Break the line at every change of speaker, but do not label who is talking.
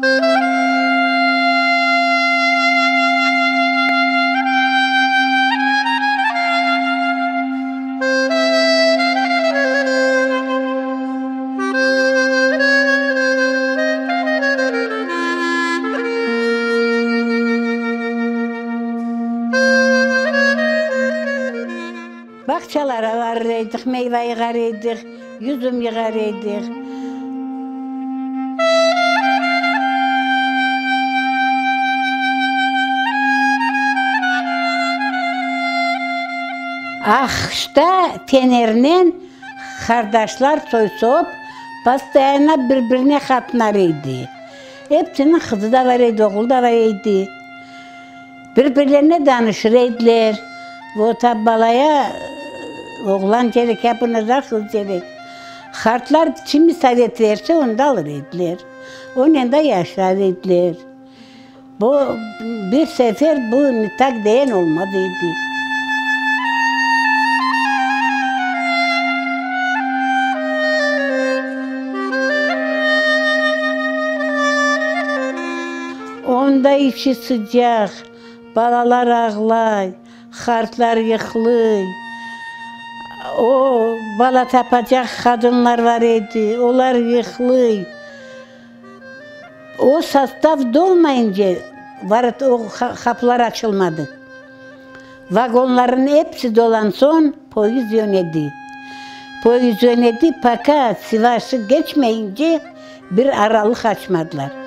Bağçalara varır edik, meyva yığar edik, yüzüm yığar edik. Aqışta fenernen qardaşlar soy-sop postoyanno bir-birine qatnar edi. Epsiniñ qızı da bar edi, oğlu da bar edi. Bir-birlerine danışır ediler. Vot a balaya oğlan kerek, ya buna da qız kerek. Qartlar kimi sovet verse, onı da alır ediler. Onen de yaşar ediler. Bu bir sefer bu ne tak değen olmaz edi. Onda içi sıcaq, balalar ağlay, qartlar yıqlıy. O, bala tapacaq qadınlar bar edi, olar yıqlıy. O sostav dolmayınca varot, o qapılar açılmadı. Vagonlarnıñ episi dolan soñ poyezd yönedi. Poyezd yönedi, poka Sivaşı geçmeyince bir aralıq açmadılar.